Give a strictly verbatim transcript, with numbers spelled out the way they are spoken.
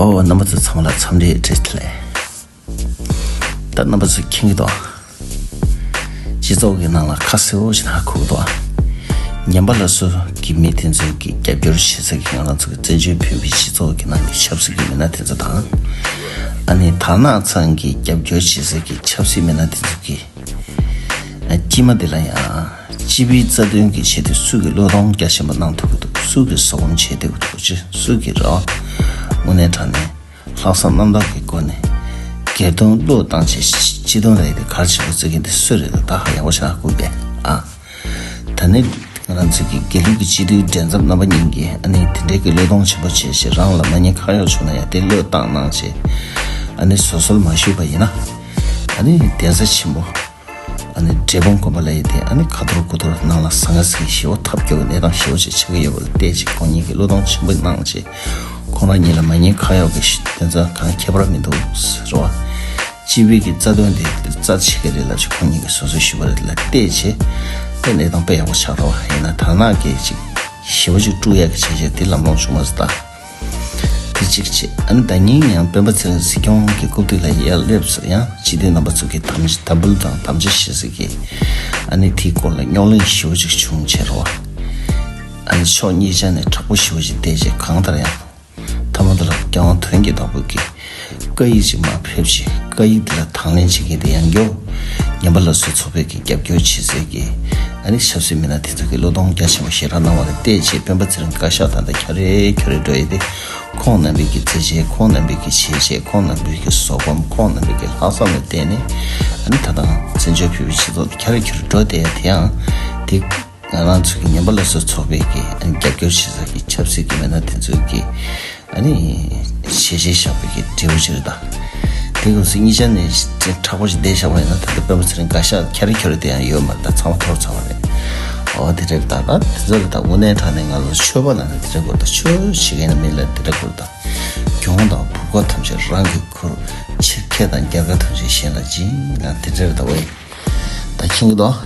ཨོ། རྣམ་པ་ཚོ་ཚང་མ་ལ་འཚམས་འདྲི་བཀྲ་ཤིས་བདེ་ལེགས། ད་རྣམ་པ་ཚོས་མཁྱེན་གྱི་འདུག་སྤྱི་ཚོགས་ཀྱི་ནང་ལ་ཁ་གསལ་པོ་ཞིག་ཧ་གོ་གི་འདུག་ཉམས་པ་སླར་གསོ་གི་མི་དེ་ཚོས་ཀྱི་རྒྱབ་སྐྱོར་བྱེད་ས་གི་ང་རང་ཚོ་གི་བཙན་བྱོལ་བོད་མིའི་སྤྱི་ཚོགས་ཀྱི་ནང་གི་ཆབ་སྲིད་ཀྱི་མི་སྣ་དེ་ཚོ་དང་། ཨ་ནི་དར་ནག་ཚང་གི་རྒྱབ་སྐྱོར་བྱེད་ས་གི་ཆབ་སྲིད་མི་སྣ་དེ་ཚོ་གི་ཨ། དཀྱིལ་མ་འདི་ལ་ཡང་སྤྱི་པའི་རྩ་དོན་གྱི་ཆེད་དུ་སུ་གིས་བློས་གཏོང་རྒྱ་ཆེན་པོ་གནང་ཐུབ་ཀྱི་འདུག་སུ་གིས་བཟོད་སྒོམ་བྱེད་བདེ་པོ་འདུག་ཅེས་སུ་གིས་རེ་བ་དངོས་གནས་དྲང་གནས་ལྷག་བསམ་རྣམ་དག་གི་སྒོ་ནས་སྒེར་དོན་བློས་བཏང་བྱས་སྤྱི་དོན་ལ་ཡི་དེ་གར་བྱེད་པ་བརྩི་མཁན་དེ་སུ་རེད་འདུག་ད་ཧ་ཡག་པོ་ཞིག་ཧ་གོ་པས་ཨ། ད་ནི་ང་རང་ཚོ་གི་དགེ་ལུགས་ཀྱི་སྤྱི་འཐུས་འབྲེལ་འཚབ་རྣམ་པ་གཉིས་ཀྱིས་ཨ་ནི་དེ་འདྲའི་གི་བློས་གཏོང་ཆེན་པོ་བྱས་བྱས་རང་ལ་མ་ཉེས་ཁ་གཡོག་བྱུང་ན་ཡང་དེ་བློས་བཏང་གནང་བྱས་ཨ་ནི་བཟོད་གསོལ་མ་ཞུས་པ་ཡིན་ན་ཨ་ནི་གདན་ས་ཆེན་པོ། ཨ་ནི་འབྲས་སྤུངས་དགོན་པ་ལ་ཡི་དེ་ཨ་ནི་ཁ་ཐོར་ཁུ་ཐོར་ནང་ལ་ཟང་ངེ་ཟིང་ངེ་ཞེ་པོ་ཐབས་སྐྱོ་བའི་གནས་སྟངས་ཞེ་པོ་ཅིག་ཆགས་ཀྱི་ཡོད་པ་ལ་བལྟས་ཅིག་ཁོང་གཉིས་ཀྱིས་བློས་གཏོང་ཆེན་པོ་གནང་ཅིག་ཁོང་རང་གཉིས་ལ་མ་ཉེས་ཁ་གཡོག་གི་དོན་ཚན་གང་ཁྱད་པར་མི་འདུག་ཟེར་བ། སྤྱི་པའི་གི་རྩ་དོན་དེ་རྩ་ཆེ་གི་རེད་ལབ་ཅིག་ཁོང་གཉིས་ཀྱིས་བཟོད་གསོལ་ཞུས་པ་རེད་ལ་བལྟས་ཅིག་དེ་གནས་སྟངས་དཔེ་ཡག་པོ་ཆགས་རེད་བ། ཡིན་ན་དར་ནག་གིས་ཅིག་ཞེ་པོ་ཅིག་དཀྲུག་ཡག་གི་བྱས་བྱས་དེ་ལམ་ལྷོང་བྱུང་མ་སོང་ད། དེ་གཅིག་བྱས། ཨ་ནི་ཟླ་ཉིན་ཡང་སྤེན་པ་ཚེ་རིང་སྲིད་སྐྱོང་གི་སྐུ་དུས་ལ་ཡར་སླེབས་སོང་ཡང་སྤྱི་འཐུས་རྣམ་པ་ཚོ་གིས་དམ་བཅའ་དམ་འབུལ་དང་དམ་བཅའ་བཞེས་ས་གི་ཨ་ནི་དེའི་སྐོར་ལ་རྙོག་གླེང་ཞེ་པོ་ཅིག་བྱུང་བྱས་རོ། ཨ་ནི་ཕྱོགས་གཉིས་ཆ་ནས་དྲག་པོ་ཞེ་པོ་ཅིག་བསྡད་རྗེས་གང་ལྟར་ཡང་མཐའ་མ་དེ་ལ་རྒྱལ་དབང་དོན་གྱི་བདག་པོ་གི་བཀའ་ཡིག་ཅིག་མར་ཕེབས་རྗེས་བཀའ་ཡིག་དེ་ལ་དང་ལེན་བྱེད་མཁན་དེ་ཡང་སྐྱོ། ཉམས་པ་སླར་གསོའི་ཚོགས་པའི་གི་རྒྱབ་སྐྱོར་བྱེད་སའི་གི་ཨ་ནི་ཆབ་སྲིད་མི་སྣ་དེ་ཚོ་གི་བློས་གཏོང་རྒྱ་ཆེན་པོ་ཞེ་དྲག་གནང་བ་ལ་བལྟས་རྗེས་སྤེན་པ་ཚེ་རིང་བཀའ་ཤག་ད་ལྟ་ཁྱ་རེ་ཁྱོ་རེ་འགྲོ་ཡི་དེ། ཁོང་རྣམ་པའི་གི་མཛད་རྗེས། ཁོང་རྣམ་པའི་གི་བྱས་རྗེས། ཁོང་རྣམ་པའི་གི་བཟོད་སྒོམ། ཁོང་རྣམ་པའི་གི་ལྷག་བསམ་ལ་བརྟེན་ནས་ཨ་ནི་ད་ལྟ་བཙན་བྱོལ་བོད་པའི་སྤྱི་ཚོགས་ཁྱ་རེ་ཁྱོ་རེ་འགྲོ་བསྡད་ཡ་དེ་ཡང་དེ་ང་རང་ཚོ་གི་ཉམས་པ་སླར་གསོའི་ཚོགས་པའི་གི་ཨ་ནི་རྒྱབ་སྐྱོར་བྱེད་ས་གི་ཆབ་སྲིད་ཀྱི་མི་སྣ་དེ་ཚོའི་གི་ཨ་ནི་བྱས་རྗེས་བཞག་པའི་གི་འབྲས་བུ་ཅིག་རེད་ད། དེ་གོང་སུ་གཉིས་ཆ་ནས་དྲག་པོ་ཞིག་བསྡད་བཞག་པ་ཡིན་ན་ད་ལྟ་སྤེན་པ་ཚེ་རིང་བཀའ་ཤག་ཁྱ་རེ་ཁྱོ་རེ་དེ་ཡང་ཡོད་མ་རེད་ད། ཚང་མ་འཐོར་ཚར་བ་རེད། འོ་དེ་རེད་ད། ད་དེ་ཚོ་རེད་ད། དངོས་གནས་དྲང་གནས་ང་ཚོ་ཆོས་པ་ལ་ནི་དེ་འདྲ་དགོས་ད། ཆོས་བྱེད་མཁན་ལ་མི་ལ་དེ་འདྲ་དགོས་ད། གྱོང་དང་བུ་ག་ཐམས་ཅད་རང་གིས་ཁུར། ཕྱིར་ཁེ་དང་རྒྱལ་ཁ་ཐམས་ཅད་གཞན་ལ་སྦྱིན་ལ་དེ་འདྲ་རེད་ད། འོ་ད་མཁྱེན་གྱི་འདུག